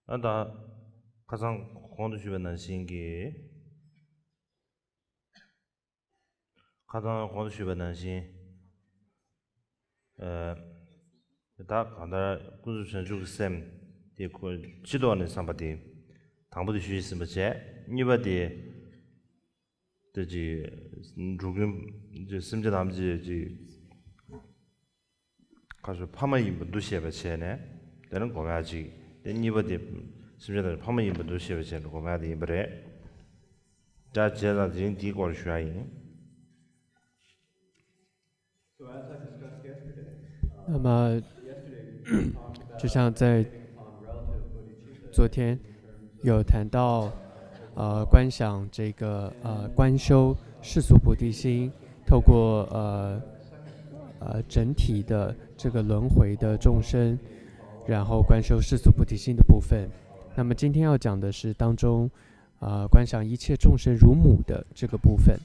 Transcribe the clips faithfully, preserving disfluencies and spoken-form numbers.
ཨ་ད་ཁ་སང་གོང་དུ་ཞུས་པ་ནང་བཞིན་གྱི། ཁ་སང་གོང་དུ་ཞུས་པ་ནང་བཞིན། ཨ་ད་གང་ལྟར་ཀུན་རྫོབ་བྱང་ཆུབ་ཀྱི་སེམས་དེ་ཁོ་སྤྱི་ལྡོག་ནས་བསམ་པ་དེ་དང་པོ་དེ་ཞུས་ཟིན་པ་བྱས། གཉིས་པ་དེ། དེ་ཅིག་འགྲོ་ཀུན་སེམས་ཅན་ཐམས་ཅད་ཅིག་ཁ་ཤོ་ཕ་མ་ཡིན་པར་འདུ་ཤེས་པ་བྱས་ནས། དེ་ནི་སྒོམ་ཡག་ཅིག་དེ་གཉིས་པ་དེ་སེམས་ཅན་ཐམས་ཅད་ཕ་མ་ཡིན་པར་འདུ་ཤེས་པ་བྱས་ནས་སྒོམ་ཡག་དེ་ཡིན་པ་རེད། ད་བྱས་ཙང་དེ་རིང་འདིའི་སྐོར་ཞུ་ཡག་ཡིན།那么，就像在昨天有谈到，呃，观想这个呃观修世俗菩提心，透过呃呃整体的这个轮回的众生，然后观修世俗菩提心的部分。那么今天要讲的是当中呃观想一切众生如母的这个部分。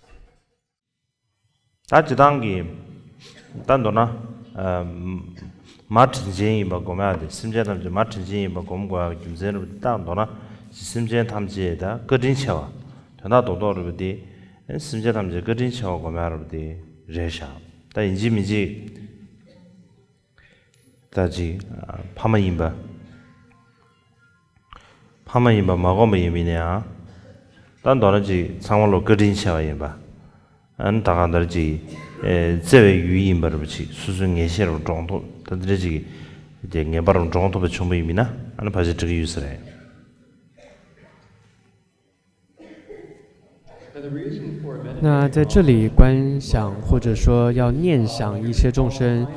ད་སྤྱིར་བཏང་གི་ད་མདོར་ན། ཨ་མ་དྲིན་ཅན་ཡིན་པ་སྒོམ་ཡག་དེ། སེམས་ཅན་ཐམས་ཅད་མ་དྲིན་ཅན་ཡིན་པ་སྒོམ་དགོས་ཡག་གི་རྒྱུ་མཚན་རེད་པ། ད་མདོར་ན་སེམས་ཅན་ཐམས་ཅད་ད་བཀའ་དྲིན་ཆེ་བ། དོན་དག་རྡོག་རྡོག་རེད་པ། དེ་སེམས་ཅན་ཐམས་ཅད་བཀའ་དྲིན་ཆེ་བ་སྒོམ་ཡག་རེད་པ། དེ་རེད་ཤག་ད་ཡིན་གཅིག་མིན་གཅིག་ད་ཅིག་ཕ་མ་ཡིན་པ། ཕ་མ་ཡིན་པ་མ་སྒོམ་པ་ཡིན་པ་ཡིན་ན་ཡང་། ད་མདོར་ན་ཅིག་ཚང་མ་ལོ་བཀའ་དྲིན་ཆེ་བ་ཡིན་པ། ཨ་ནི་ད་གང་ལྟར་ཅིག་ཨེ་བརྩེ་བའི་ཡུལ་ཡིན་པ་རེད་པ། ཅིག་སོ་སོའི་ངེས་ཤེས་རུ་འདྲོངས་ཐུབ། ད་འདི་འདྲ་ཅིག་དེ་ངེས་པ་རུ་འདྲོངས་ཐུབ་པ་བྱུང་བ་ཡིན་པ་ཡིན་ན། ཨ་ནི་ཕལ་ཆེར་འགྲིག་གི་ཡོད་ས་རེད། 那在这里观想，或者说要念想一切众生，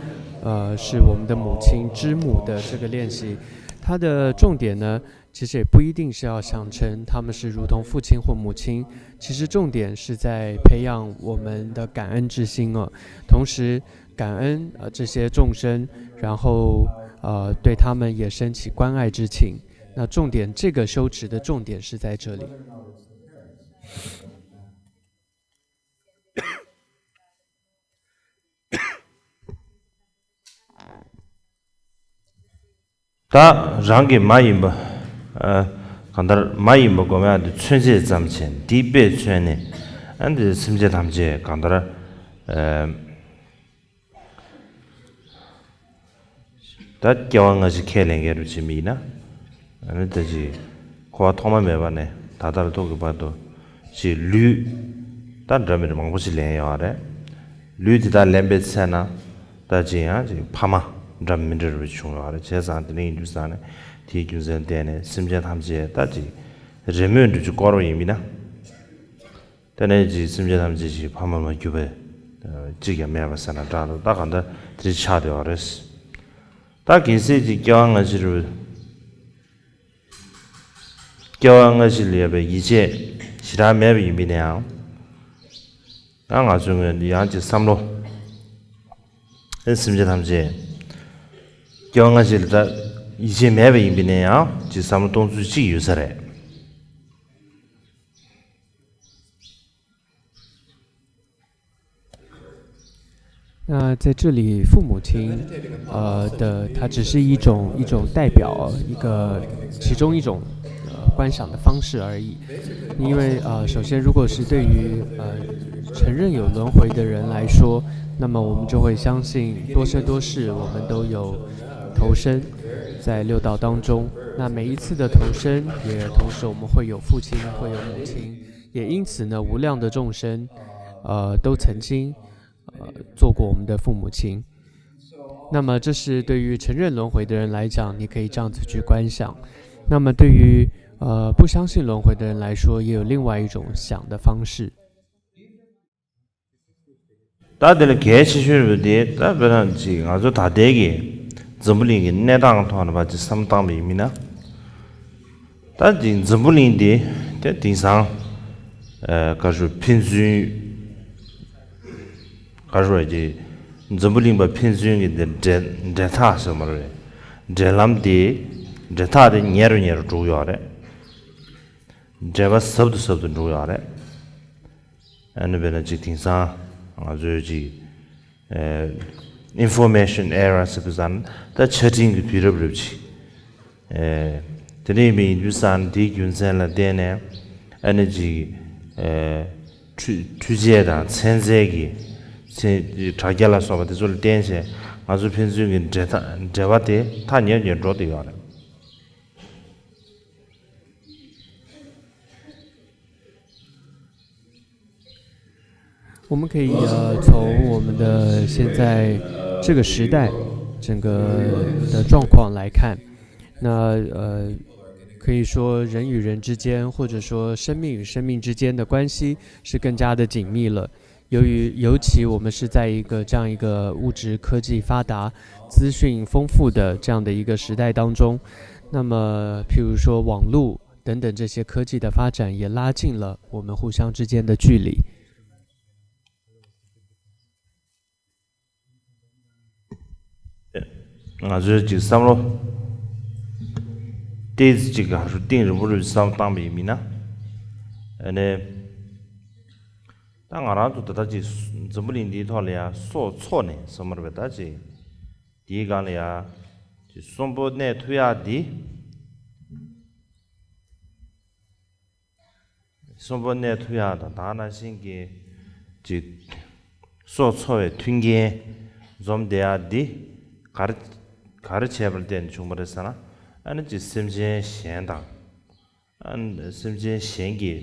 呃，是我们的母亲之母的这个练习，它的重点呢，其实也不一定是要想成他们是如同父亲或母亲，其实重点是在培养我们的感恩之心哦。同时，感恩呃这些众生，然后呃对他们也升起关爱之情。那重点，这个修持的重点是在这里。 ད་རང་གི་མ་ཡིན་པ། ཨ་གང་ལྟར་མ་ཡིན་པ་སྒོམ་ཡག་དེ་མཚོན་བྱེད་ཙམ་བྱས། འདི་དཔེ་མཚོན་ནས། ཨ་འདི་སེམས་ཅན་ཐམས་ཅད་གང་ལྟར་ཨ་ད་སྐྱེ་བ་སྔ་ཕྱི་ཁས་ལེན་མཁན་རུ་ཅིག་མི་ཡིན་ན། ཨ་ནི་ད་ཅིག་འཁོར་བ་ཐོག་མ་མེད་པ་ནས་ད་ལྟ་ལ་ཐུག་གི་བར་དུ་ཅིག་ལུས་ད་འདྲ་མི་འདྲ་མང་པོ་ཞིག་ལེན་ཡོད་རེད། ལུས་དེ་དག་ལེན་པའི་ཚེ་ན་ད་ཅིག་ཡང་ཅིག་ཕ་མ་འདྲ་མི་འདྲ་རུ་བྱུང་ཡོད་རེད། བྱས་ཙང་དེ་འདྲ་ཡིན་དུས་ཙང་ནས་དེའི་རྒྱུ་མཚན་བརྟེན་ནས་སེམས་ཅན་ཐམས་ཅད་ད་ཅིག་རེས་མོས་འདྲ་ཅིག་བསྐོར་བ་ཡིན་མིན་ན། དེ་ནས་ཅིག་སེམས་ཅན་ཐམས་ཅད་ཅིག་ཕ་མར་མ་གྱུར་པའི་གཅིག་ཀྱང་མེད་པ་ཟེར་ན་འདྲ་འདུག་ད་གང་ལྟར་དེ་ཆགས་བསྡད་པ་རེད། ད་གལ་སྲིད་ཅིག་སྐྱེ་བ་སྔ་ཕྱི་རུ། སྐྱེ་བ་སྔ་ཕྱི་ལ་ཡོད་པའི་ཡིད་ཆེས་ཞེ་དྲག་མེད་པ་ཡིན་པ་ཡིན་ན་ཡང་། ད་ང་ཚོའི་ངོས་ནས་ཡང་ཅིག་བསམ་བློ། ཨེ་སེམས་ཅན་ཐམས་ཅད་སྐྱེ་བ་སྔ་ཕྱི་ལ་ད་ཡིད་ཆེས་མེད་པ་ཡིན་པ་ཡིན་ན་ཡང་ཅིག་བསམ་བློ་གཏོང་ཚུལ་གཅིག་ཡོད་ས་རེད། 那在这里，父母亲，呃的，它只是一种一种代表，一个其中一种呃观想的方式而已。因为呃，首先，如果是对于呃承认有轮回的人来说，那么我们就会相信多生多世我们都有投生在六道当中。那每一次的投生，也同时我们会有父亲，会有母亲，也因此呢，无量的众生，呃，都曾经呃，做过我们的父母亲。那么，这是对于承认轮回的人来讲，你可以这样子去观想。那么，对于呃不相信轮回的人来说，也有另外一种想的方式。 ད་དེ་ལ་གལ་ཆེ་ཤོས་རེད་པ། དེ་ད་དཔེར་ན་ཅིག་ང་ཚོ་ད་ལྟའི་གི་འཛམ་བུ་གླིང་གི་གནས་སྟངས་ཐོག་ནས་ཕར་ཅིག་བསམ་བློ་བཏང་བ་ཡིན་མིན་ན། ད་འདི་འཛམ་བུ་གླིང་འདི་དེ་དེང་སང་ཨ་ག་རེ་ཟེར། ཕན་ཚུན་ག་རེ་ཟེར་གྱི། འཛམ་བུ་གླིང་པ་ཕན་ཚུན་གྱི་འདི་འབྲེལ་འབྲེལ་ཐག་ཟེར་མ་རེད། འབྲེལ་ལམ་འདི་འབྲེལ་ཐག་འདི་ཉེ་རུ་ཉེ་རུ་འགྲོ་གི་ཡོད་རེད། འབྲེལ་བ་ཟབ་ཏུ་ཟབ་ཏུ་འགྲོ་གི་ཡོད་རེད། ཨ་ནི་དཔེར་ན་ཅིག་དེང་སང་ང་ཚོའི་ཅིག་ཨེ་information era ཟེར་བ་ཙང་ད་ཆ་འཕྲིན་གྱི་དུས་རབས་རེད་པ། ཅིག་ཨེ་ དེ་འདྲ་ཡིན་པའི་ཡིན་དུས་ཙང་དེའི་རྒྱུ་མཚན་ལ་བརྟེན་ནས་ཨ་ནི་ཅིག་ཨེ། འཕྲུལ་འཕྲུལ་ཆས་དང་ཚན་རྩལ་གྱི་ཚན་དྲ་རྒྱ་ལ་སོགས་པ་དེ་ཚོ་ལ་བརྟེན་བྱས་ང་ཚོ་ཕན་ཚུན་གྱི་འབྲེལ་ཐག་འབྲེལ་བ་དེ་ཐག་ཉེ་ཉེ་འགྲོ་བསྡད་ཡོད་རེད། 我们可以呃从我们的现在这个时代整个的状况来看，那呃可以说人与人之间，或者说生命与生命之间的关系是更加的紧密了。由于尤其我们是在一个这样一个物质科技发达、资讯丰富的这样的一个时代当中，那么譬如说网络等等这些科技的发展，也拉近了我们互相之间的距离。 ང་ཚོས་ཅིག་བསམ་བློ་ཏོག་ཙམ་ཅིག་ག་རེ་ཞུ། གཏིང་རིང་པོ་རུ་བསམ་བཏང་བ་ཡིན་ན། ཨ་ནི་ད་ང་རང་ཚོ་ད་ལྟ་ཅིག་འཛམ་བུ་གླིང་འདིའི་ཐོག་ལ་ཡ་སྲོག་འཚོ་ནས་བསམ་མར་བས་ད་ཅིག་དེའི་སྒང་ལ་ཡ་ཅིག་གསོན་པོ་གནས་ཐུབ་ཡག་འདི། གསོན་པོ་གནས་ཐུབ་ཡག་དང་དེ་ནང་བཞིན་གྱི་ཅིག་སྲོག་འཚོ་བའི་མཐུན་རྐྱེན་འཛོམས་བསྡད་ཡག་འདི་ག་རེ་ག་རེ་བྱས་པ་ལ་བརྟེན་ནས་བྱུང་བ་རེད་ཟེར་ན། ཨ་ནི་ཅིག་སེམས་ཅན་གཞན་དང་། ཨ་ནི་སེམས་ཅན་གཞན་གྱི་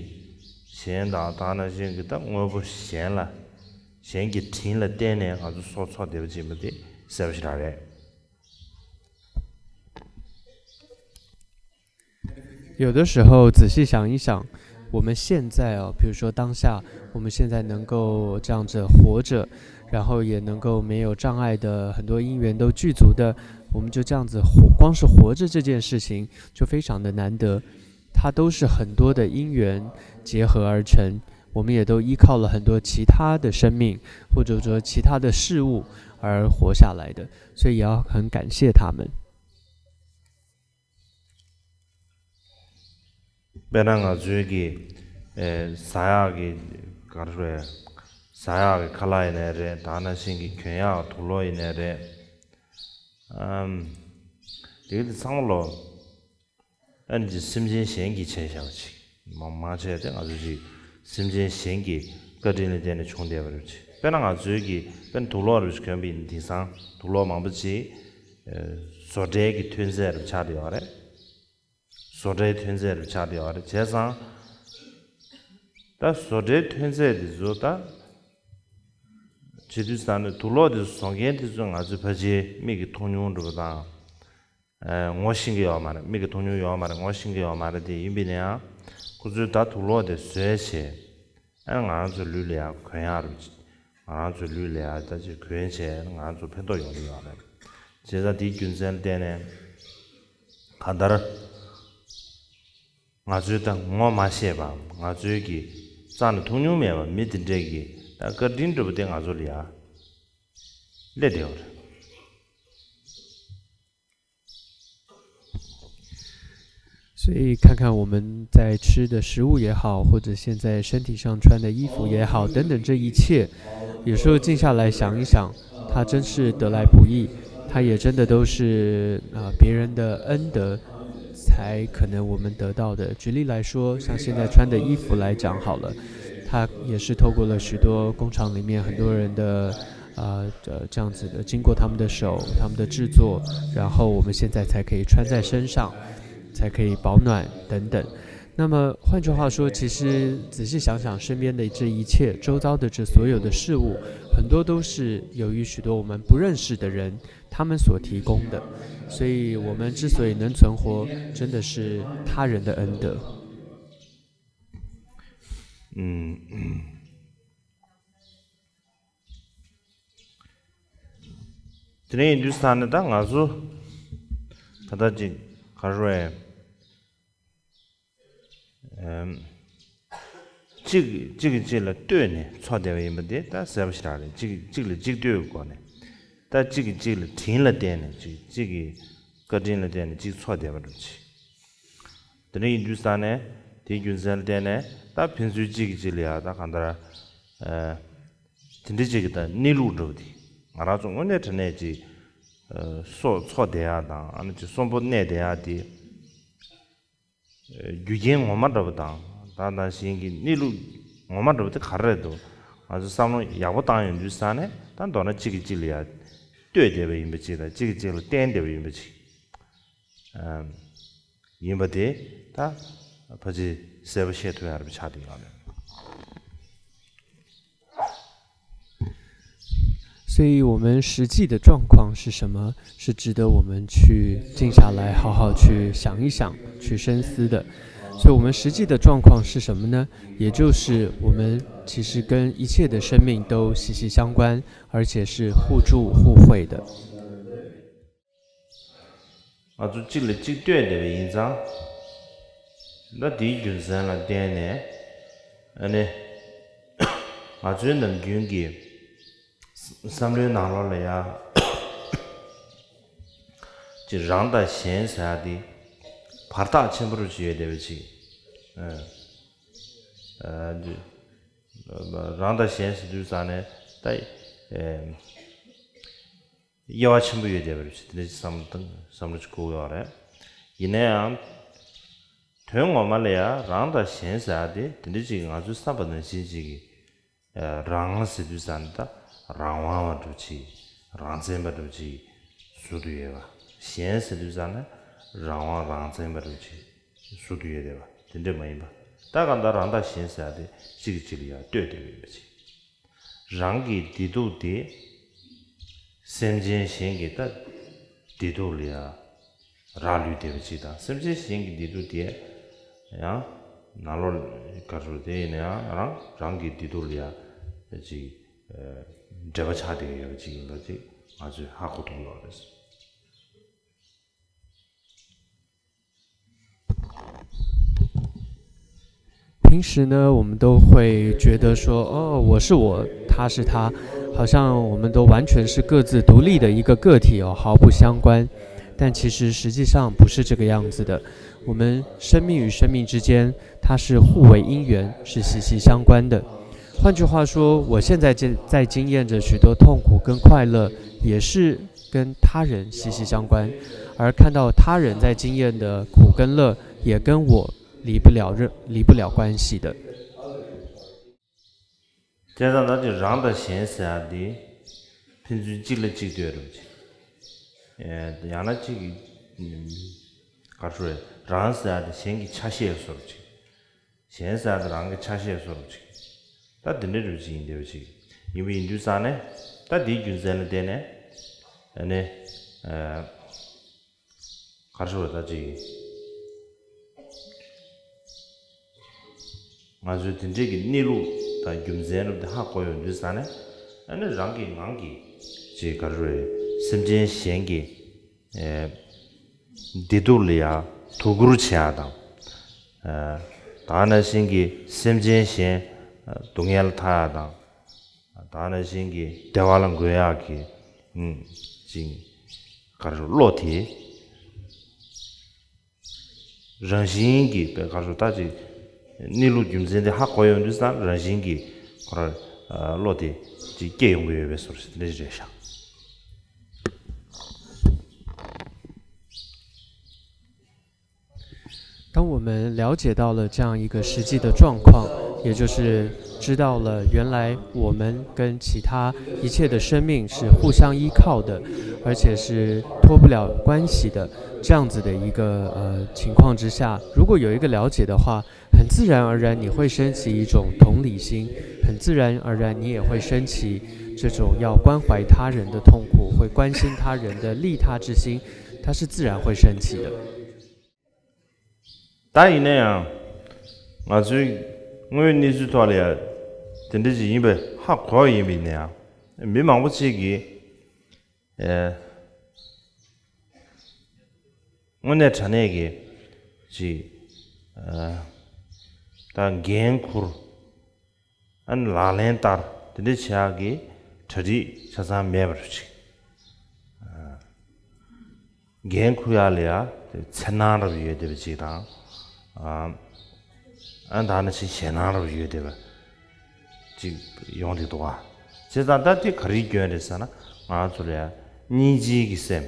གཞན་དང་དེ་ནང་བཞིན་གྱི་ད་དངོས་པོ་གཞན་ལ་གཞན་གྱི་དྲིན་ལ་བརྟེན་ནས་ང་ཚོ་སྲོག་འཚོ་བསྡད་པ་ཅིག་ཡིན་པ་དེ་གསལ་པོ་ཞེ་དྲག་རེད། 有的时候仔细想一想，我们现在哦，比如说当下，我们现在能够这样子活着，然后也能够没有障碍的很多因缘都具足的，我们就这样子活，光是活着这件事情就非常的难得，它都是很多的因缘结合而成。我们也都依靠了很多其他的生命，或者说其他的事物而活下来的，所以也要很感谢他们。 དཔེར་ན་ང་ཚོའི་གི་ཟ་ཡག་གི་ག་རེ་རེད། ཟ་ཡག་གི་ཁ་ལག་ཡིན་ནའི་རེད། དེ་ནང་བཞིན་གི་གྱོན་ཡག་དུག་ལོག་ཡིན་ནའི་རེད། ཨམ། དེ་གི་དེ་ཚང་མ་ལོ། ཨ་ནི་ཅིག་སེམས་ཅན་གཞན་གྱིས་བྱས་བཞག་པ་ཅིག་མང་མང་ཆེ་དེ་ང་ཚོ་ཅིག་སེམས་ཅན་གཞན་གྱི་བཀའ་དྲིན་ལ་བརྟེན་ནས་བྱུང་བསྡད་པ་རེད་ཅིག་དཔེར་ན་ང་ཚོའི་གི་དཔེར་ན་དུག་ལོག་རེ་ཞིག་གྱོན་པ་ཡིན་དེང་སང་དུག་ལོག་མང་པོ་ཅིག་བཟོ་གྲྭའི་གི་ཐོན་རྫས་རེ་ཆགས་བསྡད་ཡོད་རེད། བཟོ་གྲྭའི་ཐོན་རྫས་རེ་ཆགས་བསྡད་ཡོད་རེད། བྱས་ཙང་ད་བཟོ་གྲྭའི་ཐོན་རྫས་དེ་ཚོ་ད་བྱེད་དུས་ཙང་ནས་དུག་ལོག་དེ་ཚོ་བཟོ་མཁན་དེ་ཚོ་ང་ཚོའི་ཕལ་ཆེར་མིག་གིས་མཐོང་མྱོང་འགྲོ་བ་དང་། ངོ་ཤེས་ཀྱི་ཡོད་མ་རེད། མིག་གིས་མཐོང་མྱོང་ཡོད་མ་རེད། ངོ་ཤེས་ཀྱི་ཡོད་མ་རེད། དེ་ཡིན་པ་ཡིན་ན་ཡང་ཁོ་ཚོས་ད་དུག་ལོག་དེ་བཟོས་བྱས་ཨ་ང་རང་ཚོའི་ལུས་ལ་ཡང་གོན་ཡག་རེད། ང་རང་ཚོའི་ལུས་ལ་ཡང་ད་ཅིག་གོན་བྱས་ང་རང་ཚོ་ཕན་ཐོགས་ཡོང་གི་ཡོད་རེད། བྱས་ཙང་དེའི་རྒྱུ་མཚན་ལ་བརྟེན་ནས་གང་ལྟར་ང་ཚོའི་ད་ངོ་མ་ཤེས་པའམ་ང་ཚོའི་གི་རྩ་ནས་མཐོང་མྱོང་མེད་པ་མི་དེ་འདྲས་ཀྱི་ད་བཀའ་དྲིན་འདྲ་པོ་དེ་ང་ཚོ་ལ་ཡང་སླེབས་བསྡད་ཡོད་རེད། 所以看看我们在吃的食物也好，或者现在身体上穿的衣服也好，等等这一切，有时候静下来想一想，它真是得来不易，它也真的都是啊、别人的恩德才可能我们得到的。举例来说，像现在穿的衣服来讲好了，它也是透过了许多工厂里面很多人的 啊呃这样子的，经过他们的手，他们的制作，然后我们现在才可以穿在身上，才可以保暖等等。那么换句话说，其实仔细想想，身边的这一切，周遭的这所有的事物，很多都是由于许多我们不认识的人，他们所提供的。所以我们之所以能存活，真的是他人的恩德。嗯。 དེ་ནས་ཡིན་དུས་ས་ནས་ད་ང་ཚོ་ད་ལྟ་ཅིག་ག་རེ་རེད། གཅིག་གཅིག་གིས་གཅིག་ལ་ལྟོས་ནས་འཚོ་བསྡད་པ་ཡིན་པ་དེ་ད་གསལ་པོ་ཞེ་དྲག་རེད། གཅིག་གཅིག་ལ་གཅིག་ལྟོས་ཀྱི་སྒོ་ནས་ད་གཅིག་གིས་གཅིག་ལ་དྲིན་ལ་བརྟེན་ནས་གཅིག་གཅིག་གི་བཀའ་དྲིན་ལ་བརྟེན་ནས་གཅིག་འཚོ་བསྡད་པ་འདྲ་ཅིག་དེ་འདྲ་ཡིན་དུས་ས་ནས་དེའི་རྒྱུ་མཚན་ལ་བརྟེན་ནས་ད་ཕན་ཚུན་གཅིག་གིས་གཅིག་ལ་ཡ་ད་གང་ལྟར་ཨ་དེ་འདྲ་ཅིག་གི་ད་གནས་ལུགས་འདྲ་བོ་དེ་ང་རང་ཚོ་དངོས་གནས་དྲང་གནས་ཅིག་ཨ་སྲོག་འཚོ་བསྡད་ཡ་དང་ཨ་ནི་ཅིག་གསོན་པོ་གནས་བསྡད་ཡ་དེ་ རྒྱུ་རྐྱེན་ངོ་མ་འདྲ་པོ་དང་ད་ནང་བཞིན་གྱི་གནས་ལུགས་ངོ་མ་འདྲ་པོ་དེ་ག་རེ་རེད་འདུག་ང་ཚོ་བསམ་བློ་ཡག་པོ་བཏང་ཡོང་དུས་ཙང་ནས་ད་མདོར་ན་གཅིག་གིས་གཅིག་ལ་ཡ་ལྟོས་བསྡད་པ་ཡིན་པ་གཅིག་དང་གཅིག་གིས་གཅིག་ལ་བརྟེན་བསྡད་པ་ཡིན་པ་གཅིག་ཨམ། ཡིན་པ་དེ་ད་ཕལ་ཆེར་གསལ་པོ་བཤད་ཐུབ་ཡག་རེད་པ་ཆགས་བསྡད་ཡོད་རེད། 所以我们实际的状况是什么？是值得我们去静下来，好好去想一想，去深思的。所以我们实际的状况是什么呢？也就是我们其实跟一切的生命都息息相关，而且是互助互惠的。 ང་ཚོ་གཅིག་ལ་གཅིག་ལྟོས་བསྡད་པ་ཡིན་ཙང་། ད་དེའི་རྒྱུ་མཚན་ལ་བརྟེན་ནས་ཨ་ནི་ང་ཚོའི་ནམ་རྒྱུན་གྱི་བསམ་བློའི་ནང་ལོགས་ལ་ཡ་ཅིག་རང་དང་གཞན་ཟེར་ཡ་དེ་བར་ཐག་ཆེན་པོ་རུ་ཅིག་ཡོད་བསྡད་པ་ཅིག་ཨ་ཨ་འདི་རང་དང་གཞན་ཟེར་དུས་ཙང་ནས་ད་ཨེ། དབྱེ་བ་ཆེན་པོ་ཡོད་བསྡད་པ་རེད་ཟེར་དེ་འདྲ་ཅིག་བསམ་བློ་བཏང་བསམ་བློ་ཅིག་འཁོར་གྱི་ཡོད་རེད། ཡིན་ན་ཡང་། དོན་ངོ་མ་ལ་ཡང་རང་དང་གཞན་ཟེར་ཡ་དེ་དེ་འདྲ་ཅིག་ང་ཚོའི་བསམ་པ་ནང་བཞིན་ཅིག་གི་རང་ཟེར་དུས་ཙང་ནས་ད་རང་དབང་བ་འདྲ་ཅིག་རང་བཙན་པ་འདྲ་ཅིག་ཟུར་དུ་ཡོད་པ། གཞན་ཟེར་དུས་ཙང་ནས་རང་དབང་རང་བཙན་པ་འདྲ་ཅིག་ཟུར་དུ་ཡོད་བསྡད་པ་དེ་འདྲ་མ་ཡིན་པ། ད་གང་ལྟར་རང་དང་གཞན་ཟེར་ཡ་དེ་གཅིག་གིས་གཅིག་ལ་ཡང་ལྟོས་བསྡད་པ་ཡིན་པ་ཅིག་རང་གི་བདེ་སྡུག་དེ་སེམས་ཅན་གཞན་གྱི་ད་བདེ་སྡུག་ལ་ཡ་རག་ལུས་བསྡད་པ་ཅིག་དང་སེམས་ཅན་གཞན་གྱི་བདེ་སྡུག་དེ་ཡང་ནང་ལོགས་ག་རེ་ཟེར་དེ་ཡིན་ན་ཡང་རང་རང་གི་བདེ་སྡུག་ལ་ཡ་ཅིག་འབྲེལ་བ་ཆགས་བསྡད་ཡོད་པ་ཅིག་ཡིན་པ་ཅིག་ང་ཚོས་ཧ་གོ་ཐུབ་ཡོད་རེད། 平时呢，我们都会觉得说，哦，我是我，他是他，好像我们都完全是各自独立的一个个体哦，毫不相关。但其实实际上不是这个样子的。我们生命与生命之间，它是互为因缘，是息息相关的。换句话说，我现在正在经验着许多痛苦跟快乐，也是跟他人息息相关，而看到他人在经验的苦跟乐，也跟我离不了任离不了关系的。 དེ་ཙང་ད་ཅིག་རང་དང་གཞན་ཟེར་ཡ་འདི་ཕན་ཚུན་གཅིག་ལ་གཅིག་ལྟོས་རུ་ཅིག་ཡང་ན་གཅིག་གི་ག་རེ་རེད། རང་ཟེར་ཡ་འདི་གཞན་གྱི་ཆ་ཤས་བཟོ་རུ་ཅིག་གཞན་ཟེར་ཡ་འདི་རང་གི་ཆ་ཤས་བཟོ་རུ་ཅིག་ད་འདི་འདྲ་རུ་ཅིག་ཡིན་བསྡད་པ་ཅིག་ཡིན་པ་ཡིན་དུས་ཙང་ནས་ད་འདིའི་རྒྱུ་མཚན་ལ་བརྟེན་ནས་ཨ་ནི། ག་རེ་ཟེར་བ་ད་ཅིག་ང་ཚོས་དེ་འདྲས་ཀྱི་གནས་ལུགས་དང་རྒྱུ་མཚན་རབ་དེ་ཧ་གོ་ཡོང་དུས་ཙང་ནས་ཨ་ནི་རང་གི་ངང་གིས་ཅིག་ག་རེ་ཟེར་སེམས་ཅན་གཞན་གྱི་བདེ་སྡུག་ལ་ཡང་དོ་ཁུར་བྱེད་ཡག་དང་། ད་ག་ནང་བཞིན་གྱི་སེམས་ཅན་གཞན་སྡུག་བསྔལ་ཐར་ཡག་དང་། ད་ག་ནང་བཞིན་གྱི་བདེ་བ་ལ་འགོད་ཡག་གི་ཅིག་ག་རེ་བློ་དེ་རང་བཞིན་གྱིས་པའི་ག་རེ་ད་ཅིག་གནས་ལུགས་རྒྱུ་མཚན་དེ་ཧ་གོ་ཡོང་དུས་ཙང་རང་བཞིན་གྱིས་ཁོ་ར་བློ་དེ་ཅིག་སྐྱེ་ཡོང་གི་ཡོད་པའི་བཟོ་འདྲ་ཞིག་རེད་ཤག当我们了解到了这样一个实际的状况，也就是知道了原来我们跟其他一切的生命是互相依靠的，而且是脱不了关系的这样子的一个呃情况之下，如果有一个了解的话，很自然而然你会升起一种同理心，很自然而然你也会升起这种要关怀他人的痛苦，会关心他人的利他之心，它是自然会升起的。 ད་ཡིན་ན་ཡང་ང་ཚོའི་དངོས་ཡོད་གནས་ཚུལ་ཐོག་ལ་ཡང་དེ་འདྲ་ཅིག་ཡིན་པ་ཧ་གོ་ཡིན་པ་ཡིན་ན་ཡང་མི་མང་པོ་ཅིག་གིས་ཨེ་དངོས་གནས་དྲང་གནས་ཀྱི་ཅིག་ཨེ་ད་འགན་འཁུར། ཨ་ནི་ལག་ལེན་བསྟར་དེ་འདྲ་བྱེད་ཡག་གི་གྲ་སྒྲིག་ཆ་ཚང་མེད་པ་རུ་ཅིག་འགན་འཁུར་ཡག་ལ་ཡ་འཚེར་སྣང་རབ་ཡོད་བསྡད་པ་ཅིག་དང་། ཨ་ད་ནི་ཅིག་ཞེད་སྣང་རབ་ཡོད་བསྡད་པ་ཅིག་ཡོང་བསྡད་འདུག་ག་བྱས་ཙང་ད་དེ་ག་རེའི་སྐྱོན་རེད་ཟེར་ན་ང་ཚོ་ལ་ཡ་སྙིང་རྗེའི་གི་སེམས།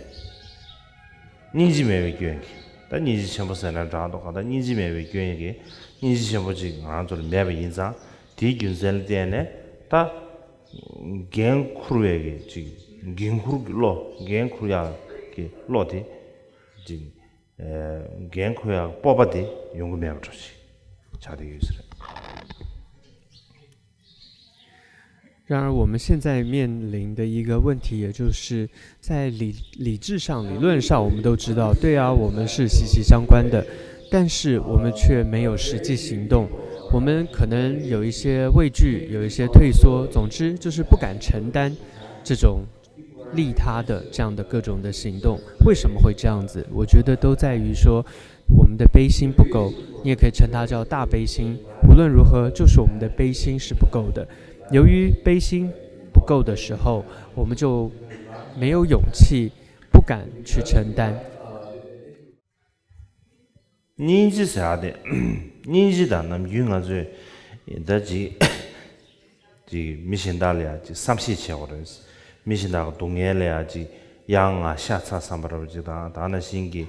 སྙིང་རྗེ་མེད་པའི་སྐྱོན་གྱིས། ད་སྙིང་རྗེ་ཆེན་པོ་ཟེར་ན་འདྲ་འདུག་ག་ད་སྙིང་རྗེ་མེད་པའི་སྐྱོན་ཡིན་གྱི། སྙིང་རྗེ་ཆེན་པོ་ཅིག་ང་རང་ཚོ་ལ་མེད་པ་ཡིན་ཙང་། དེའི་རྒྱུ་མཚན་ལ་བརྟེན་ནས་ད་འགན་འཁུར་བའི་གི་ཅིག་འགན་འཁུར་གྱི་བློ། འགན་འཁུར་ཡག་གི་བློ་དེ་ཅིག་ཨ་འགན་འཁུར་ཡག་སྤོབས་པ་དེ་ཡོང་གི་མེད་པ་འདྲ་ཞིག་ཆགས་བསྡད་ཡོད་ས་རེད། 然而，我们现在面临的一个问题，也就是在理理智上、理论上，我们都知道，对啊，我们是息息相关的，但是我们却没有实际行动。我们可能有一些畏惧，有一些退缩，总之就是不敢承担这种利他的这样的各种的行动。为什么会这样子？我觉得都在于说，我们的悲心不够，你也可以称它叫大悲心。无论如何，就是我们的悲心是不够的。由于悲心不够的时候，我们就没有勇气，不敢去承担。 སྙིང་རྗེ་ཟེར་ཡག་དེ། སྙིང་རྗེ་དང་ནམ་རྒྱུན་ང་ཚོས་ད་ཅིག་ཅིག་མི་གཞན་དག་ལ་ཡང་ཅིག་བསམ་ཤེས་བྱེད་དགོས་རེད། མི་གཞན་དག་གི་སྡུག་བསྔལ་ལ་ཡང་ཅིག་ཡ་ང་ཤ་ཚ་བསམ་པ་འདྲ་པོ་ཅིག་དང་། ད་ག་ནང་བཞིན་གྱི་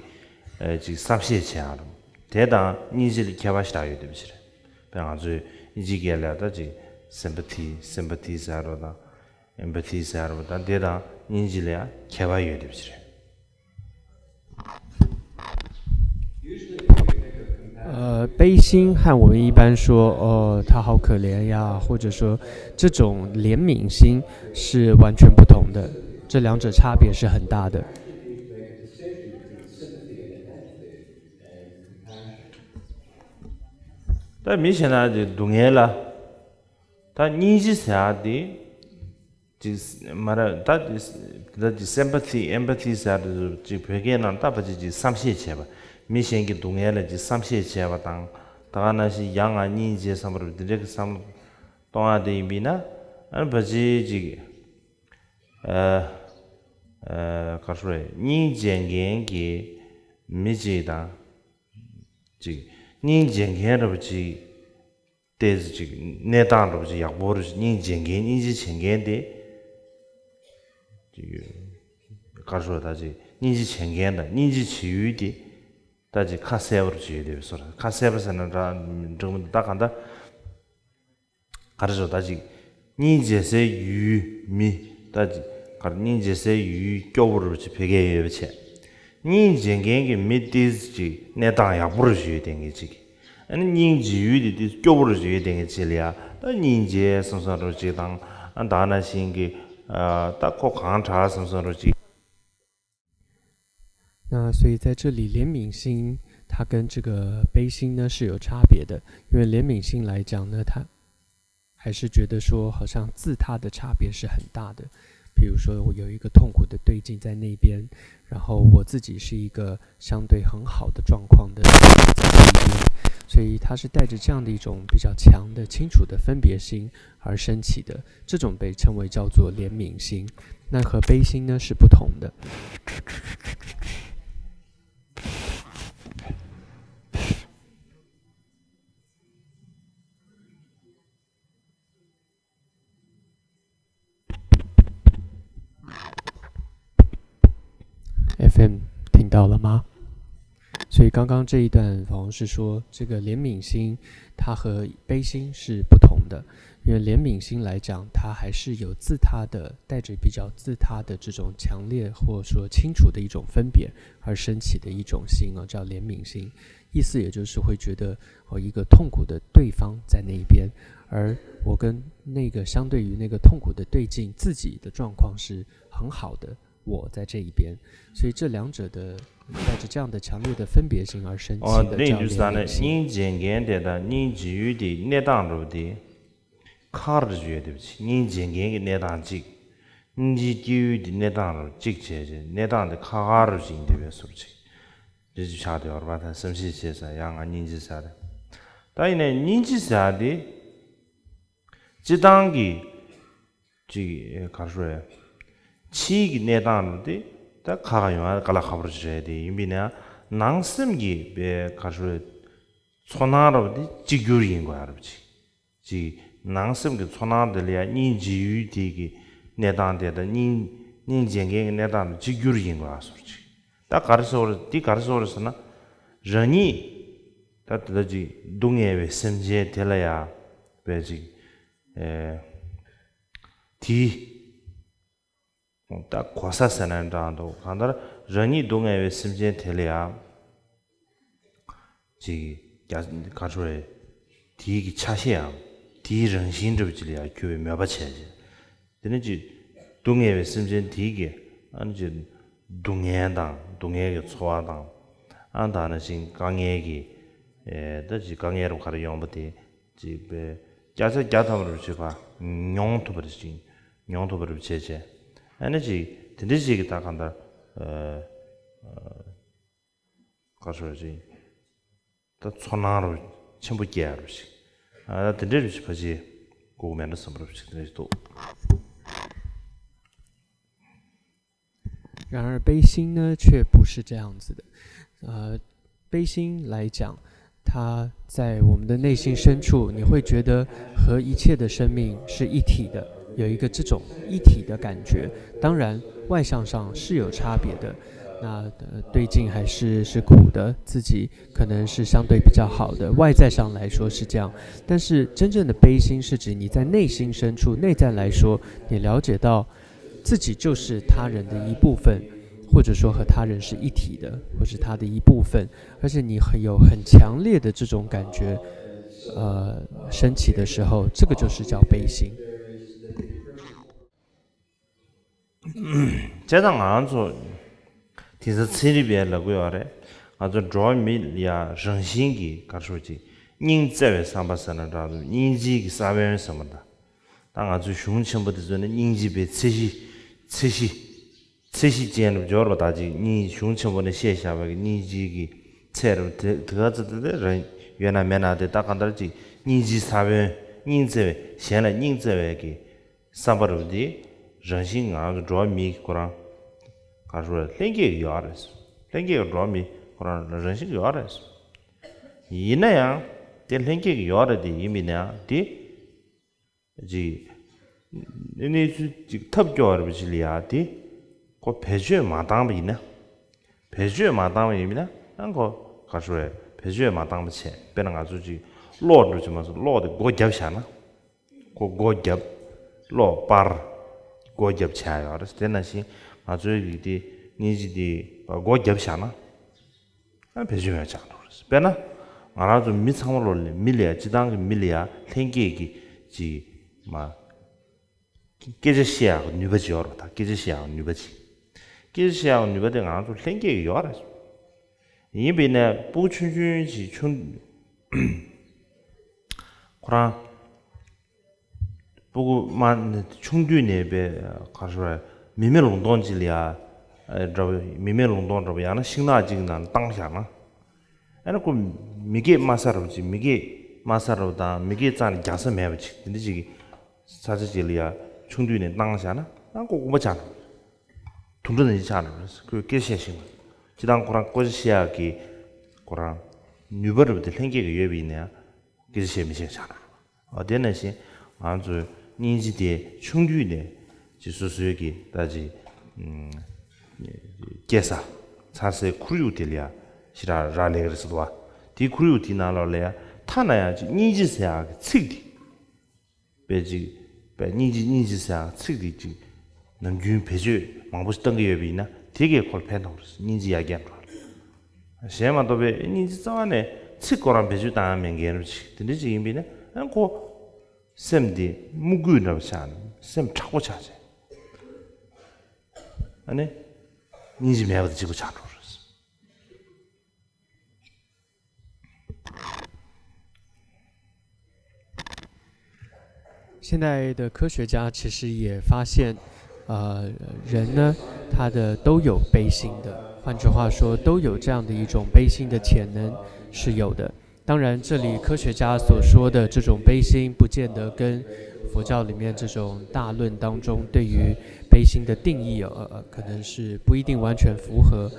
ཨ་ཅིག་བསམ་ཤེས་བྱེད་ཡག་རེད། དེ་དང་སྙིང་རྗེ་ལ་ཁྱད་པར་ཞེ་དྲག་ཡོད་བསྡད་པ་ཞིག་རེད། དཔེར་ང་ཚོས་དབྱིན་ཇིའི་སྐད་ལ་ད་ཅིག་sympathy sympathy ཟེར་བ་དང་empathy ཟེར་བ་དང་། དེ་དང་སྙིང་རྗེ་ལ་ཡང་ཁྱད་པར་ཡོད་བསྡད་པ་ཞིག་རེད། 呃，悲心和我们一般说，哦，他好可怜呀，或者说这种怜悯心是完全不同的，这两者差别是很大的。 ད་མི་གཞན་དག་གི་སྡུག་བསྔལ་ལ་ད་སྙིང་རྗེ་ཟེར་ཡག་དེ་ཅིག་མ་རེད། ད་ཅིག་ད་ཅིག་sympathy empathy ཟེར་ཡག་དེ་ཅིག་བོད་སྐད་ནང་ད་ཕལ་ཆེར་ཅིག་བསམ་ཤེས་བྱེད་པ། མི་གཞན་གྱི་སྡུག་བསྔལ་ལ་ཅིག་བསམ་ཤེས་བྱེད་པ་དང་། ད་ག་ནང་བཞིན་ཡ་ང་སྙིང་རྗེ་བསམ་པ་འདྲ་པོ་དེ་འདྲ་གི་བསམ་བློ་གཏོང་ཡག་དེ་ཡིན་པས་ན། ཨ་ནི་ཕལ་ཆེར་ཅིག་ཨ་ཨ་ག་རེ་ཟེར། སྙིང་རྗེ་མཁན་གྱི་མི་གཅིག་དང་། ཅིག་སྙིང་རྗེ་མཁན་འདྲ་པོ་ཅིག་ཏོག་ཙམ་ཅིག་གནས་སྟངས་འདྲ་པོ་ཅིག་ཡག་པོ་རེད། སྙིང་རྗེ་མཁན། སྙིང་རྗེ་བྱེད་མཁན་དེ་ཅིག་ག་རེ་ཟེར། ད་ཅིག་སྙིང་རྗེ་བྱེད་མཁན་དང་སྙིང་རྗེ་བྱེད་ཡུལ་དེ་ད་ཅིག་ཁ་གསལ་པོ་རེ་ཅིག་ཡོད་བསྡད་པའི་བཟོ་འདྲ། ཁ་གསལ་པོ་ཟེར་ན་འདྲ་འགྲིག་མི་འདུག་ད་གང་ལྟར་ག་རེ་ཟེར། ད་ཅིག་སྙིང་རྗེ་སའི་ཡུལ་མི། ད་ཅིག་ག་རེ། སྙིང་རྗེ་སའི་ཡུལ་སྐྱོ་པོ་རུ་ཅིག་ཕལ་སྐད་ཡོད་པ་བྱས། སྙིང་རྗེ་མཁན་གྱི་མི་ཏོག་ཙམ་ཅིག་གནས་སྟངས་ཡག་པོ་རུ་ཅིག་ཡོད་བསྡད་མཁན་ཅིག་ཨ་ནི་སྙིང་རྗེ་ཡུལ་དེ་ཏོག་ཙམ་སྐྱོ་པོ་རུ་ཅིག་ཡོད་བསྡད་མཁན་ཅིག་ལ་ཡ་ད་སྙིང་རྗེ་བསམ་བསམ་འདྲ་པོ་ཅིག་དང་། ཨ་ད་ག་ནང་བཞིན་གྱི་ཨ་ད་ཁོ་གང་དྲག་བསམ་བསམ་འདྲ་པོ་ཅིག 那所以在这里，怜悯心它跟这个悲心呢是有差别的，因为怜悯心来讲呢，它还是觉得说好像自他的差别是很大的。比如说，我有一个痛苦的对境在那边，然后我自己是一个相对很好的状况的在这一边，所以他是带着这样的一种比较强的、清楚的分别心而升起的。这种被称为叫做怜悯心。那和悲心呢是不同的。 F M 听到了吗？所以刚刚这一段好像是说，这个怜悯心它和悲心是不同的，因为怜悯心来讲，它还是有自他的，带着比较自他的这种强烈或说清楚的一种分别而升起的一种心啊，叫怜悯心。意思也就是会觉得，哦，一个痛苦的对方在那一边，而我跟那个相对于那个痛苦的对境，自己的状况是很好的， 我在这一边，所以这两者的带着这样的强烈的分别心而升起的叫怜悯心。 སྙིང་རྗེ་མཁན་དེ་དང་སྙིང་རྗེ་ཡུལ་དེའི་གནས་སྟངས་འདྲ་པོ་དེ་ཁ་ཁ་རུ་ཡོད་བསྡད་པ་ཅིག་སྙིང་རྗེ་མཁན་གྱི་གནས་སྟངས་གཅིག་སྙིང་རྗེ་སྐྱེ་ཡུལ་དེའི་གནས་སྟངས་འདྲ་པོ་གཅིག་བྱས་བྱས། གནས་སྟངས་དེ་ཁ་ཁ་རུ་ཡིན་བསྡད་པའི་བཟོ་འདྲ་ཅིག་དེ་ཅིག་ཆགས་བསྡད་པ་རེད་པ། ད་བསམ་ཤེས་བྱས་ཙང་ཡ་ང་སྙིང་རྗེ་ཟེར་ཡག་དེ། ད་ཡིན་ནའི་སྙིང་རྗེ་ཟེར་ཡག་དེ་སྤྱིར་བཏང་གི་ཅིག་ག་རེ་ཟེར། ཕྱིའི་གི་གནས་སྟངས་འདྲ་པོ་དེ་ད་ཁ་ཁ་ཡོང་ཡག་དཀའ་ལས་ཁག་པོ་རེད། དེ་ཡིན་པས་ན་ནང་སེམས་ཀྱི་པའི་ག་རེ་ཟེར། ཚོར་སྣང་འདྲ་པོ་དེ་གཅིག་གྱུར་ཡིན་དགོས་ཡག་འདྲ་པོ་ཅིག་ཅིག་ནང་སེམས་ཀྱི་ཚོར་སྣང་དེ་ལ་ཡ་སྙིང་རྗེ་ཡུལ་དེ་གི་གནས་སྟངས་དེ་དང་སྙིང་སྙིང་རྗེ་མཁན་གྱི་གནས་སྟངས་དེ་གཅིག་གྱུར་ཡིན་དགོས་ཡག་བཟོ་འདྲ་ཅིག་ད་ག་རེ་ཟེར་དགོས་རེད། འདི་ག་རེ་ཟེར་དགོས་རེད་ཟེར་ན། རང་ཉིད་ད་དེ་ལྟར་ཅིག་སྡུག་བསྔལ་བའི་སེམས་ཅན་དེ་ལ་ཡང་བས་ཅིག་ཨེ་དེའི་ད་གོ་ས་ཟེར་ན་འདྲ་འདུག་གང་ལྟར་རང་ཉིད་སྡུག་བསྔལ་བའི་སེམས་ཅན་དེ་ལ་ཡང་ཅིག་རྒྱ་གར་ཤོར་བའི་དེའི་གི་ཆ་ཤས་ཡང་དེའི་རང་བཞིན་འདྲ་བ་ཅིག་ལ་ཡང་གྱུར་བའི་མོས་པ་བྱས་བྱས། དེ་ནི་ཅིག་སྡུག་བསྔལ་བའི་སེམས་ཅན་དེའི་གི་ཨ་ནི་ཅིག་སྡུག་བསྔལ་དང་སྡུག་བསྔལ་གྱི་ཚོར་བ་དང་ཨ་ནི་ད་ནང་བཞིན་དཀའ་ངལ་གྱི་ཨེ་ད་ཅིག་དཀའ་ངལ་རུ་ག་རེ་ཡོང་པ་དེ་ཅིག་པའི་བརྒྱ་ཆ་བརྒྱ་ཐམ་རུ་ཅིག་ཕ་མྱོང་ཐུབ་པ་རེ་ཅིག་མྱོང་ཐུབ་པ་རུ་བྱས་བྱས། ཨ་ནི་ཅིག་དེ་འདྲ་ཅིག་གི་ད་གང་ལྟར་ཨེ་ག་རེ་ཟེར་ཅིག་ད་ཚོར་སྣང་རུ་ཆེན་པོ་སྐྱེ་ཡ་རུ་ཞིག་ཨ་དེ་འདྲ་རུ་ཞིག་ཕ་ཅིག་གོ་གི་མེད་འགྲོ་བསམ་པ་རུ་ཞིག་དེ་འདྲ་ཞིག་འདུག 然而悲心呢，却不是这样子的。呃，悲心来讲，它在我们的内心深处，你会觉得和一切的生命是一体的，有一个这种一体的感觉。当然，外向上是有差别的。那呃对境还是是苦的，自己可能是相对比较好的，外在上来说是这样。但是真正的悲心是指你在内心深处，内在来说，你了解到自己就是他人的一部分，或者说和他人是一体的，或是他的一部分，而且你很有很强烈的这种感觉，呃，升起的时候，这个就是叫悲心。 བྱས་ཙང་ང་ཚོ་དེང་སང་ཚན་རིག་པས་ལབ་ཀྱི་ཡོད་རེད། ང་ཚོ་འགྲོ་བ་མི་ལ་ཡ་རང་བཞིན་གྱིས་ག་རེ་ཞུ་ཅིག་སྙིང་བརྩེ་བའི་བསམ་པ་ཟེར་ན་འདྲ་འདུག་སྙིང་རྗེ་གི་ས་བོན་ཟེར་བ་འདྲ། ད་ང་ཚོའི་གཞུང་ཆེན་པོ་དེ་ཚོ་ནི་སྙིང་རྗེ་བའི་ཚད་གཞི་ཚད་གཞི་ཚད་གཞི་ཅན་རུ་འབྱོར་བ་ད་ཅིག་སྙིང་གཞུང་ཆེན་པོ་ནས་བཤད་བཞག་པའི་སྙིང་རྗེ་གི་ཚད་རུ་དེ་དེ་ག་ཚོད་དེ་རང་ཡོད་ན་མེད་ན་དེ་ད་གང་ལྟར་ཅིག་སྙིང་རྗེའི་ས་བོན་སྙིང་བརྩེ་བའི་གཞན་ལ་སྙིང་བརྩེ་བའི་གི་བསམ་པ་རུ་དེ་རང་བཞིན་ང་རང་ཚོ་འགྲོ་བ་མིའི་ཁོ་རང་ག་རེ་ལྷན་སྐྱེས་ཀྱི་ཡོད་རེད། ལྷན་སྐྱེས་ཀྱི་འགྲོ་བ་མི་ཁོ་རང་རང་བཞིན་གྱི་ཡོད་རེད། ཡིན་ན་ཡང་དེ་ལྷན་སྐྱེས་ཀྱི་ཡོད་རེད་དེ་ཡིན་པ་ཡིན་ན་ཡང་དེ་ཅིག་གནས་ཚུལ་ཅིག་ཐབས་སྐྱོ་བ་རུ་ཅིག་ལ་ཡ་དེ་ཁོ་བེད་སྤྱོད་མ་བཏང་བ་ཡིན་ན་བེད་སྤྱོད་མ་བཏང་བ་ཡིན་ན་ཡང་ཁོ་ག་རེ་བེད་སྤྱོད་མ་བཏང་བ་བྱས་དཔེར་ན་ང་ཚོ་ཅིག་གློག་འགྲོ་ཅིག་མ་སོང་གློག་དེ་སྒོ་བརྒྱབ་བཞག་ན། ཁོ་སྒོ་བརྒྱབ། གློག་སྤར། སྒོ་བརྒྱབ་བྱས་ཡོད་རེད། དེ་ནང་བཞིན་ང་ཚོའི་རིགས་དེ་སྙིང་རྗེ་དེ་སྒོ་བརྒྱབ་བཞག་ན། ཨ་བེད་སྤྱོད་མེད་ཆགས་འགྲོ་རེད། དཔེར་ན། ང་རང་ཚོ་མི་ཚང་མ་ལོ་ལ་མི་ལ་ཡ་སྤྱི་བཏང་གི་མི་ལ་ཡ་ལྷན་སྐྱེས་ཀྱི་ཅིག་མ། སྐད་ཆ་བཤད་ཡག་གི་ནུས་པ་ཅིག་ཡོད་རེད་པ། ད་སྐད་ཆ་བཤད་ཡག་གི་ནུས་པ་ཅིག་སྐད་ཆ་བཤད་ཡག་གི་ནུས་པ་དེ་ང་རང་ཚོ་ལྷན་སྐྱེས་ཀྱི་ཡོད་རེད། ཡིན་པས་ན་སྤུ་གུ་ཆུང་ཆུང་ཅིག་ཆུང་། ཁོ་རང་། སྤུ་གུ་མ་ཆུང་དུས་ནས་པའི་ག་རེ་ཟེར་མི་མེད་ལུང་སྟོང་ཅིག་ལ་ཡ་འདྲ་བོ་མི་མེད་ལུང་སྟོང་འདྲ་བོ་ཡང་ན་ཤིང་ནགས་ཅིག་ནང་བཏང་བཞག་ན། ཨ་ནི་ཁོ་མི་སྐད་སྨྲ་ས་རུ་ཅིག་མི་སྐད་སྨྲ་ས་རུ་དང་མི་སྐད་རྩ་ནས་རྒྱག་ས་མེད་པ་ཅིག་དེ་འདྲ་ཅིག་གི་ས་ཆ་ཅིག་ལ་ཡ་ཆུང་དུས་ནས་བཏང་བཞག་ན་ཨ་ཁོ་རྐུན་པ་ཆགས་འགྲོ། དུད་འགྲོ་ནང་བཞིན་ཆགས་འགྲོ། ཁོས་སྐད་བཤད་ཤེས་མ། སྤྱི་བཏང་ཁོ་རང་སྐད་ཆ་བཤད་ཡག་གི་ཁོ་རང་ནུས་པ་རུ་དེ་ལྷན་སྐྱེས་ཀྱི་ཡོད་པ་ཡིན་ན་ཡང་། སྐད་ཆ་བཤད་མི་ཤེས་ཆགས་འགྲོ། འོ་དེ་ནང་བཞིན་ང་ཚོའི་སྙིང་རྗེ་དེ་ཆུང་དུས་ནས་ཅིག་སོ་སོའི་གི་ད་ཅིག་སྐྱེ་ས་འཚར་སའི་ཁོར་ཡུག་དེ་ལ་ཡ་ཞེ་དྲག་རག་ལས་ཀྱི་རེད་ཟེར་བ། དེའི་ཁོར་ཡུག་དེའི་ནང་ལོགས་ལ་ཡ་ཐ་ན་ཡང་ཅིག་སྙིང་རྗེ་ཟེར་ཡག་གི་ཚིག་དེ། དཔེ་ཅིག་དཔེ་སྙིང་རྗེ་སྙིང་རྗེ་ཟེར་ཡག་ཚིག་དེ་ཅིག་ནམ་རྒྱུན་བེད་སྤྱོད་མང་པོ་ཞིག་བཏང་གི་ཡོད་པ་ཡིན་ན་དེ་གས་ཁོར་ཕན་ཐོགས་རེད། སྙིང་རྗེ་ཡར་རྒྱས་འགྲོ་རེད། གཞན་མ་གཏོགས་པའི་སྙིང་རྗེ་རྩ་བ་ནས་ཚིག་ཁོ་རང་བེད་སྤྱོད་བཏང་ཡག་མེད་མཁན་རེད་ཅིག་དེ་འདྲ་ཅིག་ཡིན་པ་ཡིན་ན་ཨ་ཁོ་སེམས་དེ་མུ་གུས་འདྲ་བ་ཆགས་ནས་སེམས་དྲག་པོ་ཆགས་བྱས། ཨ་ནི་སྙིང་རྗེ་མེད་པ་དང་གཅིག་པ་ཆགས་འགྲོ་རེད། 现在的科学家其实也发现，呃，人呢，他的都有悲心的。换句话说，都有这样的一种悲心的潜能是有的。当然，这里科学家所说的这种悲心，不见得跟佛教里面这种大论当中对于悲心的定义，呃，可能是不一定完全符合。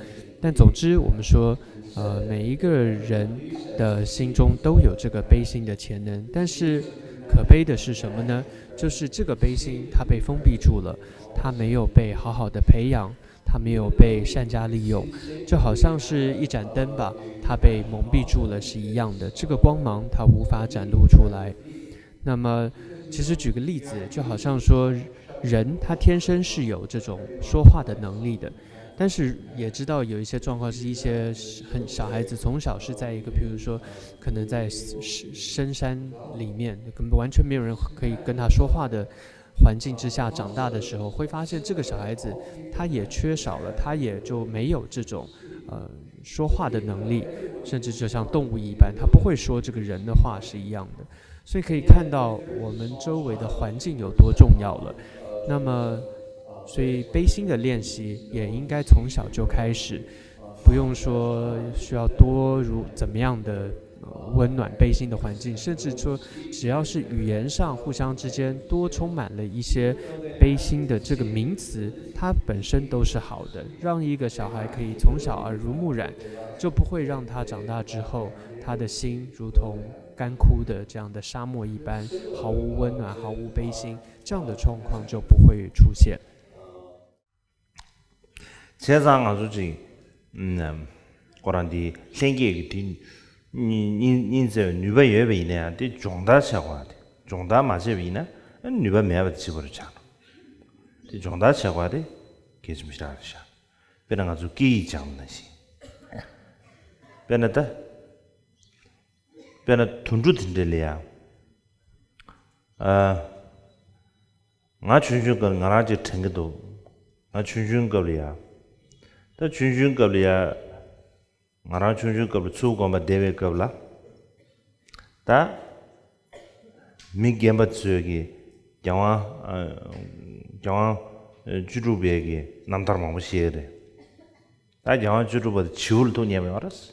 但总之，我们说，呃，每一个人的心中都有这个悲心的潜能，但是可悲的是什么呢？就是这个悲心它被封闭住了，它没有被好好的培养，它它没有被善加利用，就好像是一盏灯吧，它被蒙蔽住了是一样的。这个光芒它无法展露出来。那么，其实举个例子，就好像说，人他天生是有这种说话的能力的，但是也知道有一些状况是一些很小孩子从小是在一个，比如说可能在深深山里面，根本完全没有人可以跟他说话的环境之下长大的时候，会发现这个小孩子他也缺少了，他也就没有这种呃说话的能力，甚至就像动物一般，他不会说这个人的话是一样的。所以可以看到我们周围的环境有多重要了。那么，所以悲心的练习也应该从小就开始，不用说需要多如怎么样的呃温暖悲心的环境，甚至说只要是语言上互相之间多充满了一些悲心的这个名词，它本身都是好的，让一个小孩可以从小耳濡目染，就不会让他长大之后他的心如同干枯的这样的沙漠一般，毫无温暖，毫无悲心，这样的状况就不会出现。 བྱས་ཙང་ང་ཚོ་ཅིག་ཁོ་རང་འདི་ལྷན་སྐྱེས་ཀྱི་དེ་གཉིས་གཉིས་བརྩེ་བའི་ནུས་པ་ཡོད་པ་ཡིན་ན་ཡང་དེ་སྦྱོང་བརྡར་བྱེད་དགོས་པ་དེ་སྦྱོང་བརྡར་མ་བྱས་པ་ཡིན་ན་ནུས་པ་མེད་པ་དེ་གཅིག་པ་རེད་ཆགས་འགྲོ། དེ་སྦྱོང་བརྡར་བྱེད་དགོས་པ་དེ་གལ་ཆེན་པོ་ཞེ་དྲག་རེད་ཤག་དཔེར་ན་ང་ཚོ་སྐད་ཡིག་སྦྱངས་པ་ནང་བཞིན། དཔེར་ན་ད། དཔེར་ན་དུད་འགྲོ་དེ་འདྲ་ལ་ཡང་། ཨ། ང་ཆུང་ཆུང་སྐབས་ང་རང་ཅིག་དྲན་གྱི་འདུག་ང་ཆུང་ཆུང་སྐབས་ལ་ཡང་། ད་ཆུང་ཆུང་སྐབས་ལ་ཡང་། ང་རང་ཆུང་ཆུང་སྐབས་ལ་ཚུར་དགོན་པ་བསྡད་པའི་སྐབས་ལ། ད། མི་རྒན་པ་ཚོས་ཀྱི་རྒྱལ་དབང་། རྒྱལ་དབང་བཅུ་དྲུག་པའི་གི་རྣམ་ཐར་མང་པོ་བཤད་ཀྱི་རེད། ད་རྒྱལ་དབང་བཅུ་དྲུག་པ་དེ་བྱིའུ་ལ་ཐུག་ཉེ་བ་ཡོད་རེད། བྱས་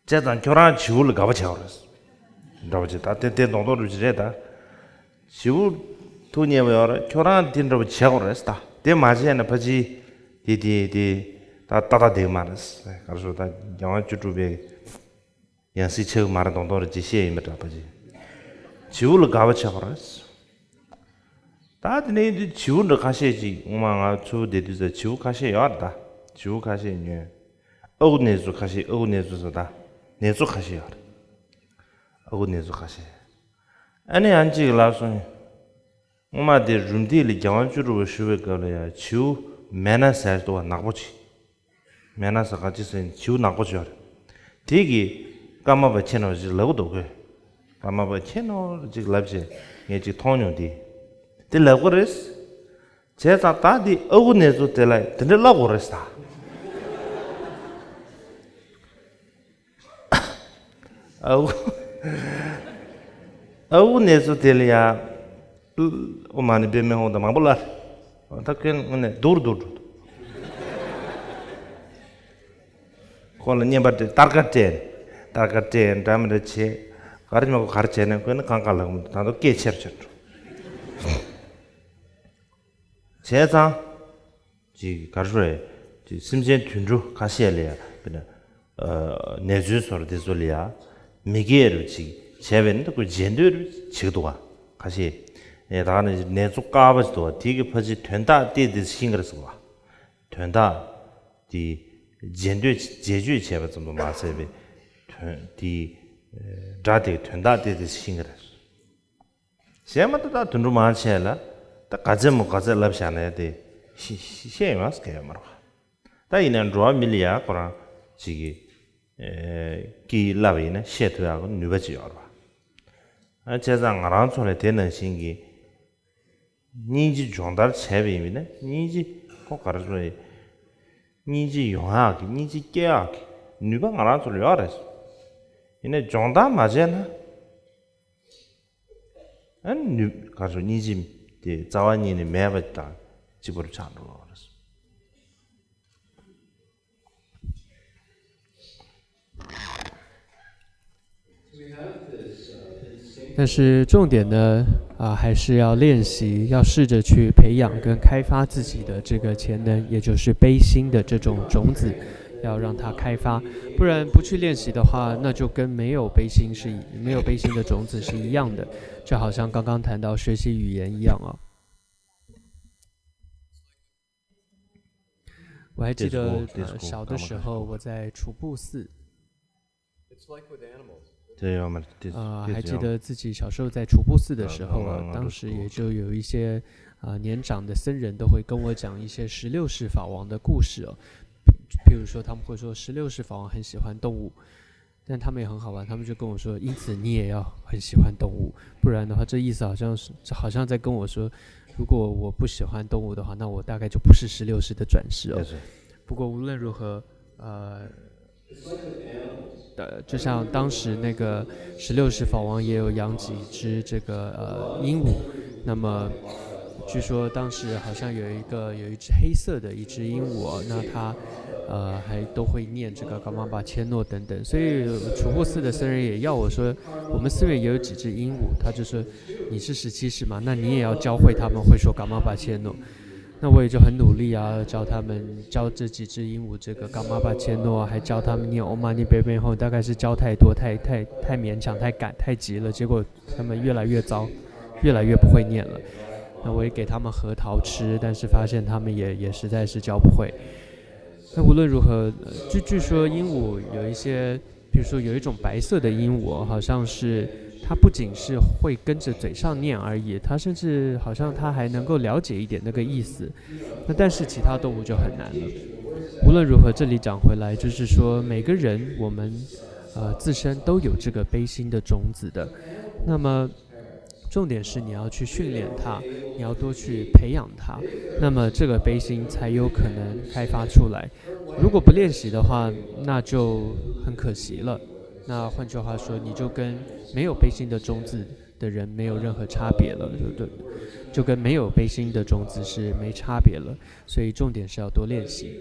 ཙང་ཁྱོད་རང་བྱིའུ་ལ་དགའ་པོ་བྱས་པ་རེད། འདྲ་པོ་ཅིག་ད་དེ་དེ་མདོག་མདོག་རུ་ཅིག་རེད་ད། བྱིའུ་ཐུག་ཉེ་བ་ཡོད་རེད། ཁྱོད་རང་དེ་འདྲ་པོ་བྱས་པ་རེད་ད། དེ་མ་བྱས་ན་ཕལ་ཆེར་དེ་དེ་དེ་ད་ཏག་ཏག་བསྡད་ཀྱི་མ་རེད། ག་རེ་ཟེར་ད་རྒྱལ་དབང་བཅུ་དྲུག་པའི་ཡང་སྲིད་ཆགས་ཀྱི་མ་རེད་མདོག་མདོག་རུ་ཅིག་བཤད་ཡིན་པ་འདྲ་པོ་ཅིག་བྱིའུ་ལ་དགའ་པོ་བྱས་པ་རེད། ད་དེ་ནས་འདི་བྱིའུ་འདྲ་ཁ་ཤས་ཅིག་སྔོན་མ་ང་ཚུར་བསྡད་དུས་ཙམ་བྱིའུ་ཁ་ཤས་ཡོད་རེད་ད། བྱིའུ་ཁ་ཤས་ཉོས། ཨ་ཁུ་ནེ་ཙོ་ཁ་ཤས་ཨ་ཁུ་ནེ་ཙོ་ཟེར་ད། ནེ་ཙོ་ཁ་ཤས་ཡོད་རེད། ཨ་ཁུ་ནེ་ཙོ་ཁ་ཤས། ཨ་ནི་ཡང་ཅིག་ལབ་སོང་། སྔོན་མ་དེ་རུམ་བཏེག་ལ་རྒྱལ་དབང་བཅུ་དྲུག་པ་བཞུགས་པའི་སྐབས་ལ་ཡང་བྱིའུ་མེ་ན་ཟེར་འདུག་བ་ནག་པོ་ཅིག་མེ་ན་ཟེར་ག་ཅི་ཟེར་བྱིའུ་ནག་པོ་ཅིག་ཡོད་རེད། དེ་གིས་ཀརྨ་པ་ཁྱེད་ནོར་ཅིག་ལབ་གི་འདུག་གོ། ཀརྨ་པ་ཁྱེད་ནོར་ཅིག་ལབ་བྱས་ངས་ཅིག་མཐོང་མྱོང་དེ། དེ་ལབ་གི་རེད། བྱས་ཙང་ད་འདི་ཨ་ཁུ་ནེ་ཙོ་དེ་ལ་དེ་འདྲ་ལབ་དགོས་རེད་ད། ཨ་ཁུ། ཨ་ཁུ་ནེ་ཙོ་དེ་ལ་ཡ། ཨོ་མ་ཎི་པདྨེ་ཧཱུྃ་དང་མང་པོ་ལབ། ད་ཁོས་དངོས་གནས་སྡུག་རུ་སྡུག་རུ། ཁོ་ལ་བརྙན་པར་སྤྲད་སྟར་ཀ་སྤྲད། སྟར་ཀ་སྤྲད་འདྲ་མི་འདྲ་བྱས། ག་རེ་མ་གོ་ག་རེ་བྱས་ནས་ཁོས་ནི་གང་ག་ལབ་མི་འདུག་ད་དུང་སྐད་ཆེར་ཆེར་འགྲོ། བྱས་ཙང་། ཅིག་ག་རེ་རེད། ཅིག་སེམས་ཅན་དུད་འགྲོ་ཁ་ཤས་ལ་ཡ་དཔེར་ན། ཨ་ནེ་ཙོའི་ཟོར་དེ་ཚོ་ལ་ཡ། མི་སྐྱེ་རུ་ཅིག་བྱས་པས་ན་ཁོས་རྗེས་ཟློས་རུ་བྱེད་ཀྱི་འདུག་ག་ཁ་ཤས། ཨེ་ད་ག་ནས་ནེ་ཙོ་དཀར་པོ་ཅིག་འདུག་ག་དེ་གི་ཕལ་ཆེར་དོན་དག་དེ་དེ་ཤེས་ཀྱི་རེད་ཟེར་བ། དོན་དག་དེ་རྗེས་ཟློས་རྗེས་གཅོད་བྱས་པ་ཙམ་དུ་མ་ཟད་པའི་དོན་དེ་སྒྲ་དེ་དོན་དག་དེ་དེ་ཤེས་ཀྱི་རེད། གཞན་མ་ད་ད་དུད་འགྲོ་མང་ཆེ་ལ་ད་ག་ཚད་མོ་ག་ཚད་ལབ་བཞག་ན་དེ་ཤེས་ཤེས་ཡོང་ས་ག་ཡོད་མ་རེད་པ། ད་ཡིན་ན་འགྲོ་བ་མི་ལ་ཡ་ཁོ་རང་ཅིག་གི་ཨེ་སྐད་ཡིག་བསླབ་པ་ཡིན་ན་བཤད་ཐུབ་ཡག་གི་ནུས་པ་ཅིག་ཡོད་རེད་པ། ཨ་བྱས་ཙང་ང་རང་ཚོ་ལ་དེ་ནང་བཞིན་གྱི་སྙིང་རྗེ་སྦྱོང་བརྡར་བྱས་པ་ཡིན་ན་སྙིང་རྗེ་ཁོ་ག་རེ་ཟེར་ཡིན། སྙིང་རྗེ་ཡོང་ཡག་གི་སྙིང་རྗེ་སྐྱེ་ཡག་གི་ནུས་པ་ང་རང་ཚོ་ལ་ཡོད་རེད། ཡིན་ནའི་སྦྱོང་བརྡར་མ་བྱས་ན། ཨ་ནི་ག་རེ་ཟེར་སྙིང་རྗེ་དེ་རྩ་བ་ཉིད་ནས་མེད་པ་དང་གཅིག་པ་རུ་ཆགས་འགྲོ་བ་རེད། 但是重点呢，啊，还是要练习，要试着去培养跟开发自己的这个潜能，也就是悲心的这种种子，要让它开发。不然不去练习的话，那就跟没有悲心是一没有悲心的种子是一样的，就好像刚刚谈到学习语言一样啊。我还记得，呃，小的时候我在楚布寺，这样嘛，这，呃，还记得自己小时候在楚布寺的时候啊，当时也就有一些，呃，年长的僧人都会跟我讲一些十六世法王的故事哦。譬如说，他们会说十六世法王很喜欢动物，但他们也很好玩，他们就跟我说，因此你也要很喜欢动物，不然的话，这意思好像是，好像在跟我说，如果我不喜欢动物的话，那我大概就不是十六世的转世哦。不过无论如何，呃，呃，就像当时那个十六世法王也有养几只这个，呃，鹦鹉，那么据说当时好像有一个，有一只黑色的一只鹦鹉哦，那它，呃，还都会念这个 Gamma 巴切诺等等，所以楚布寺的僧人也要我说，我们寺院也有几只鹦鹉，他就说你是十七世嘛，那你也要教会他们会说 Gamma 巴切诺。那我也就很努力啊，教他们，教这几只鹦鹉这个 Gamma 巴切诺，还教他们念 Om Mani Padme Hum，大概是教太多，太太太勉强，太赶，太急了，结果他们越来越糟，越来越不会念了。那我也给他们核桃吃，但是发现他们也也实在是教不会。那无论如何，呃，据据说鹦鹉有一些，比如说有一种白色的鹦鹉，好像是它不仅是会跟着嘴上念而已，它甚至好像它还能够了解一点那个意思。那但是其他动物就很难了。无论如何，这里讲回来，就是说每个人我们，呃，自身都有这个悲心的种子的。那么重点是你要去训练它，你要多去培养它，那么这个悲心才有可能开发出来。如果不练习的话，那就很可惜了。那换句话说，你就跟没有悲心的种子的人没有任何差别了，对不对？就跟没有悲心的种子是没差别了。所以重点是要多练习。